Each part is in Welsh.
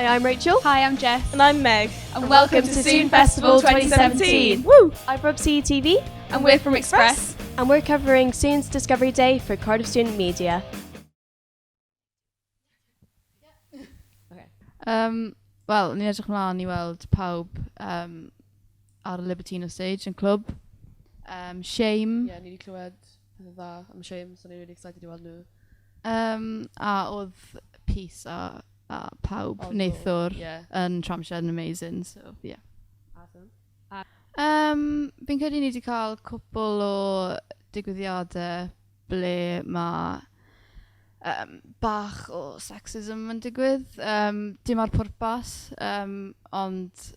Hi, I'm Rachel. Hi, I'm Jess. And I'm Meg. And welcome to Sŵn Festival 2017. Woo! I'm from CETV. And we're from Express. And we're covering Sŵn's Discovery Day for Cardiff Student Media. Wel, ni'n edrych mlaen i weld pawb ar y Libertino stage yn clwb. Shame. Ie, yeah, ni wedi clywed pethau dda am Shame, so ni'n really excited i weld nhw. A oedd Peace a pawb neithiwr yn Tramshed yn amazing, so yeah. Awesome. Fi'n credu ni wedi cael cwpl o digwyddiadau ble mae bach o sexism yn digwydd. Dim ar pwrpas, ond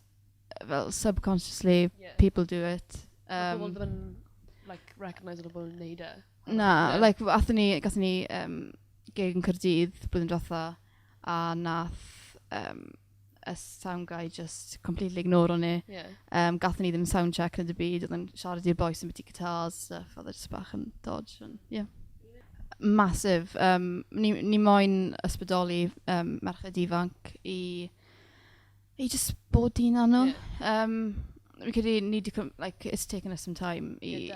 fel subconsciously people do it. Pobl ddim yn like, recognise bod nhw'n neud e. Na, like, gathon ni gig yn Caerdydd blwyddyn diwetha, a nath y sound guy just completely ignore ni. Gathon ni ddim sound check yn y byd, oedd yn siarad i'r boys ambiti guitars, stuff, oedd e just bach yn dodge. And, yeah. Massive. Ni moyn ysbrydoli merched ifanc i just bod un nhw. Fi'n credu ni 'di, like, it's taken us some time i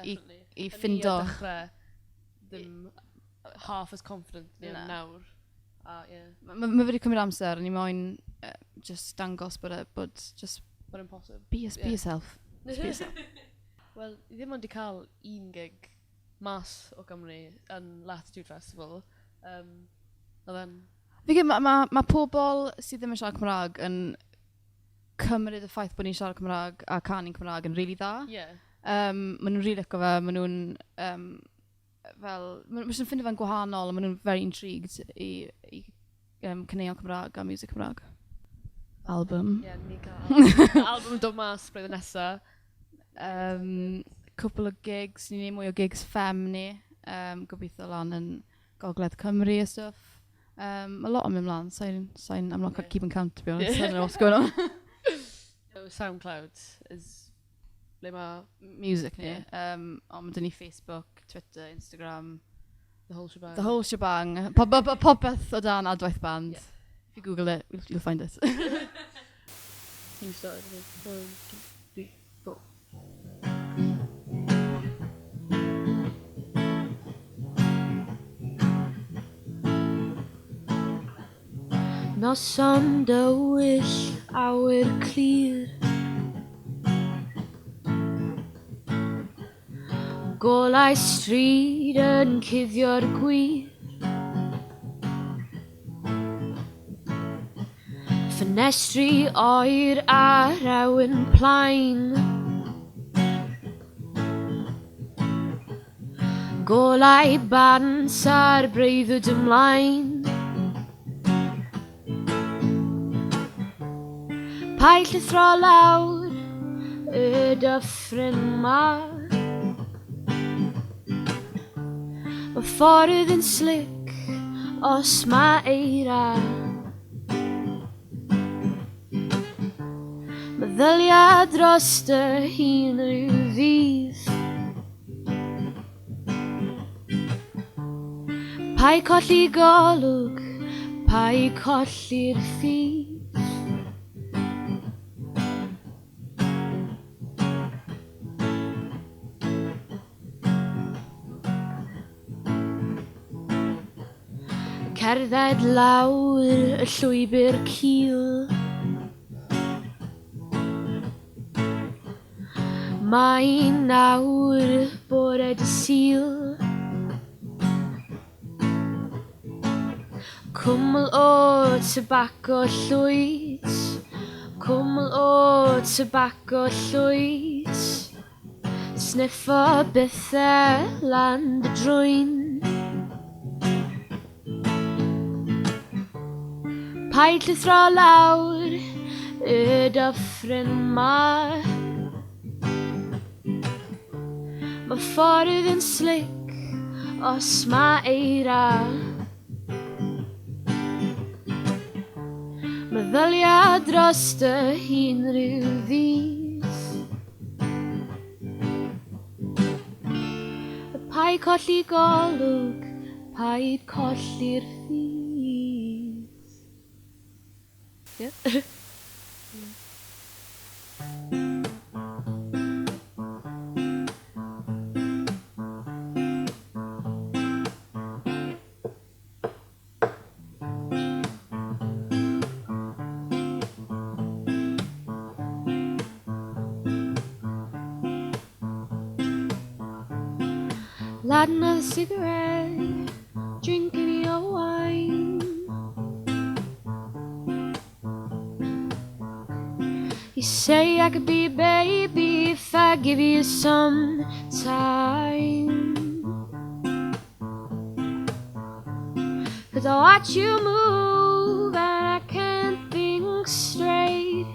ffindo. Ni dechrau ddim half as confident ni Na. nawr. A, yeah. Ma fe wedi cymryd amser, a ni moyn just dangos bod just Bod yn posib. Be yourself. Just be yourself. Wel, ni ddim ond 'di cael un gig mas o Gymru yn Latitude Festival. Oedd e'n Fi credu ma pobl sydd ddim yn siarad Cymraeg yn cymryd y ffaith bod ni'n siarad Cymraeg a canu'n Cymraeg yn rili dda. Ma' nhw'n rili licio fe, ma' nhw'n fel, ma' nhw'n ffindo fe'n gwahanol, a ma' nhw'n very intrigued i caneuon Cymraeg a music Cymraeg. Album. Ie, yeah, ni'n cael album dod mas blwyddyn nesa. Cwpl o gigs, ni'n neud mwy o gigs fem ni. Gobeithio lan yn Gogledd Cymru a stuff. Mae lot yn mynd mlaen, I'm not keeping count, to be honest. I don't know what's going on. So, SoundCloud is ble mae music ni. Ond mae 'da ni Facebook, Twitter, Instagram. The whole shebang. The whole shebang. Popeth o dan Adwaith Band. If you Google it, you'll find it. You started with 1, 2, 3, 4. Noson dywyll, awyr clir. Golau stryd yn cuddio'r gwir. Ffenestri oer a rhew yn plaen. Golau bant a'r breuddwyd ymlaen. Paid llithro lawr y dyffryn ma. Mae ffordd yn slick os mae eira. Meddylia dros dy hun rhyw ddydd. Paid colli golwg, paid colli'r ffydd. Cerdded lawr y llwybr cul. Mae nawr bore dy Sul. Cwmwl o tobacco llwyd, cwmwl o tobacco llwyd. Sniffo bethau lan dy drwyn. Paid llithro lawr y dyffryn ma. Mae ffordd yn slick os mae eira. Meddylia dros dy hun rhyw ddydd. Paid colli golwg, paid colli'r ffydd. Yeah. Light another cigarette, drinking your wine. You say I could be a baby if I give you some time. 'Cause I watch you move and I can't think straight.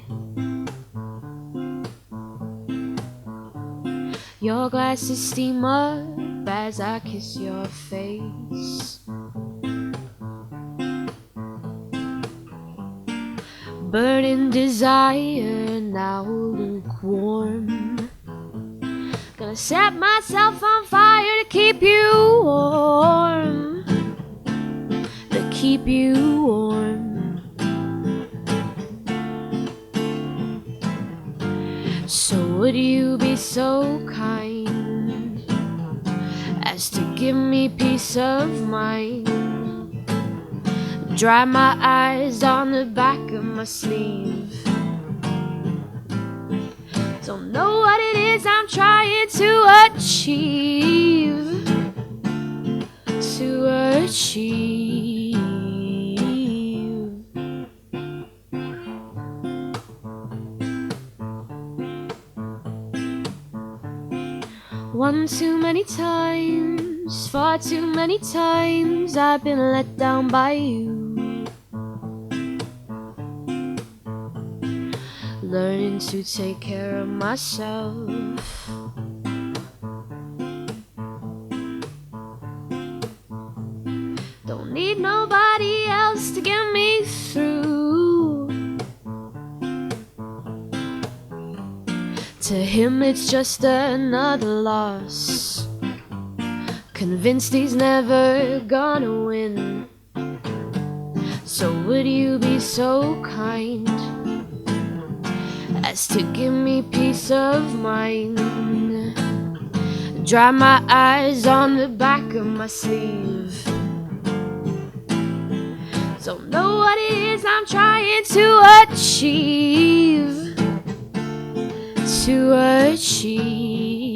Your glasses steam up as I kiss your face. Burning desire, now lukewarm. Gonna set myself on fire to keep you warm. To keep you warm. So would you be so kind as to give me peace of mind? Dry my eyes on the back of my sleeve. Don't know what it is I'm trying to achieve. To achieve. One too many times, far too many times, I've been let down by you. Learning to take care of myself. Don't need nobody else to get me through. To him it's just another loss. Convinced he's never gonna win. So would you be so kind as to give me peace of mind? Dry my eyes on the back of my sleeve. Don't know what it is I'm trying to achieve. To achieve.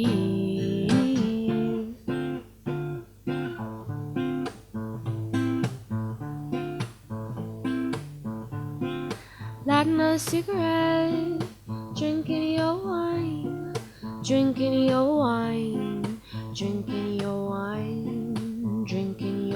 Light another cigarette, drinking your wine, drinking your wine, drinking your wine, drinking